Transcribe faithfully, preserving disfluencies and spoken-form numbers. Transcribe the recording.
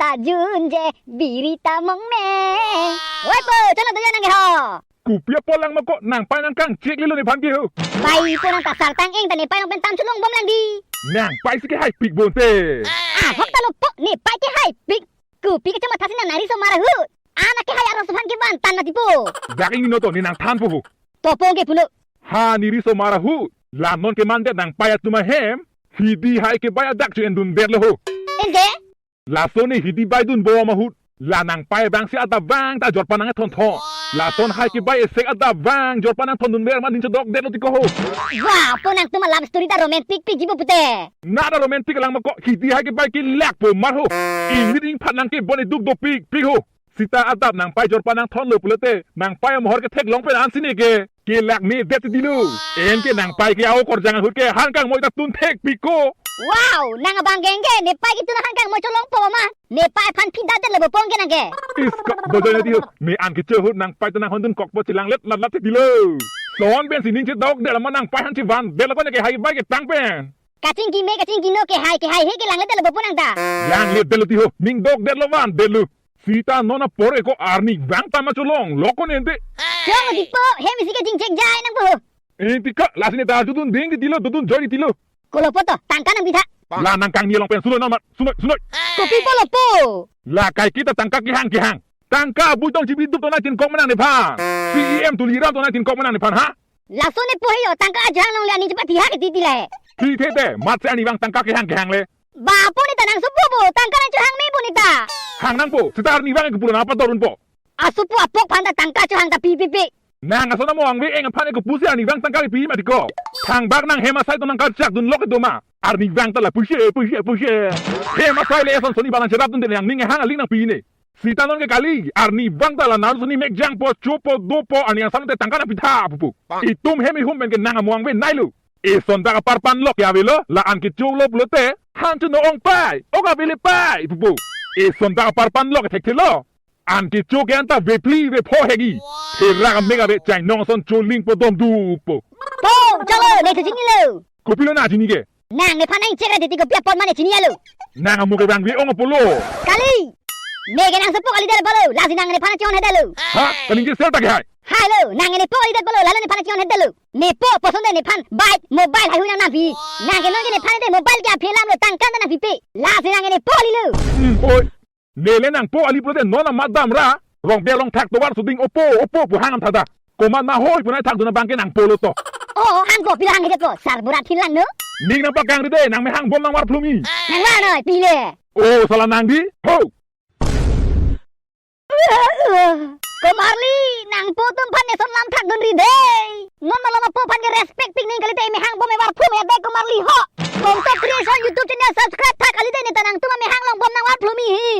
Ajun je biri ta mong me. Oi po, chonlo doya nang ke ho. Kopi apot lang ma ko, nangpei nangkangchek lelo nephan ke ho. Bai po nang ta sartang eng ta nepei nangpen tam cholong bom lang di. Nangpei si kehaipik bonte. Ah, hok ta lo po, nepei kehaipik. Kopi kachematha si nang nang riso mar ahut. Anak kehai arloso aphan kevan tan mati po. Dak ingni no to, ne nangthan po ho. To po ke pulo. Ha, ne riso mar ahut. La non kemandet nangpei atum ahem. Hidi hai kebai adak cho-endundetlo ho. Ente? Laso ne hidi baidun bom ahut. La nangpei abang si adap vang ta jorpan nangthon thon. Lason hai kebai esek adap vang jorpan nangthondunver ma ning chodokdetlo ti ko ho. Wah, po nangtum a-love story ta romantic pikji po pute. Na ta romantic lang ma ko, hidi hai kebai kelak po mar ho. Inglit ingphan nang kebon eduk dopikpik ho. Sita adap nangpei jorpan nangthonlo pulote, nangpei amohor ketheklong pen ansi ne ke. Kelak medet ti lo. Anke nangpei ke a-okorjang ahut ke han kangmoi ta tunthekpik ko. Wow, nang abang ke nepei ketun han kangmoi cholong po ma. Nepei aphan phidadetlo bo pong ke nang ke. Iska, bojoi na ti ho. Ne an kecho ahut nangpei ta nanghondun kokpo chelang let lat lat ti lo. Son pen si ning chodokdetlo ma nangpei han chevandetlo ko ne kehai bai ketang pen. Kachingki me kachingki no kehai kehai he kelangledetlo bo pon nang ta. Langledetlo ti ho. Ning dokdetlo vandetlo. Sita non apor eko arnivang ta ma cholonglo ko ne ente. Chong di po, hem isi ke jingchek jai nang po. Enti ka, lasi ne ta dodun ding di tilo, dodun joi di tilo. Kolo po to, tangka nangpitha. La nangkangni along pen sunoi non mat, sunoi, sunoi. Kopi po lo po. La kaike ta tangka kehang kehang. Tangka abui tong chibi duk to nangchinkok ma nang nephan. P E M Tuliram to nangchinkok ma nang nephan ha. Laso ne po he yo, tangka ajohang longle aning chepathi ha ke titi le. Thi the te, mat si arnivang tangka kehang kehang le. Ba po ne ta nang sopo po, tangka nangchohang me po ne ta. Hang nang po, sita arnivang ke pulo nang padorun po. Asopo apok aphan ta tangka chohang ta pipipi. Nang ason amo angve eng aphan eko pusi arnivang tangka pi mati ko. Thangbak nang hem asai to nangkarchakdunlo kedo ma. Arnivang ta la pusi, pusi, pusi. Hem asai le eson soni balang cherapdunde nang ning hang aling nangpi ne. Sita non ke kali, arnivang ta la nang soni mekjang po, chopo, dopo, arni asam te tangka nangpitha pupu. Itum hem ihum pen ke nang amo angve nailo. Eson ta kaparpan lok ya avelo, la an kecho lo pulote, han chuno ong pei, ok avele pei pupu. Eson ta kaparpan lok thekthelo. An kecho ke anta vepli vepho hegi. Therak amek ave chainong ason choling po dom du po. Po, cholo, ne thu chinilo. Kopilo nang chini ke? Nang nephan nangchek ra titi kopi apot ma ne chini alo. Nang amo ke bang ve ong apotlo. Kali. Ne ke nang sopo kalidet apotlo, lasi nang nephan chonghedetlo. Ha? Kaning ke sel ta kehai. Hai lo, nang ne po kalidet apotlo, lalo nephan chonghedetlo. Ne po puson te nephan bike, mobile haihui nang nangpi. Nang ke non ke nephan te mobile ke aphi alam lo tangka ta nangpipe. Lasi nang ne po kalilo. Hmm, oi. Ne le nangpo kali pulote non amat damra. Rong be rong thak tovar suding opo, opo pu hang thada. Komat ma hoi pu nangthakdun abang ke nangpo lo to. Oh, hang ko pila hang ke ko. Sar burat hilang no. Ning nangpakangri de, nangmehang bom nangvarphlumi. Nangvanoi pile. Oh, sala nang di. Ho. Komarli, nangpo atum aphan ne son lam thakdunri de. Non malom apo aphan ke respect pik ning kalite mehang bom evarphlumi ya de komarli ho. Kongtok Creation YouTube channel subscribe tha kalite ne ta nangtum amehang long bom nangvarphlumi hi.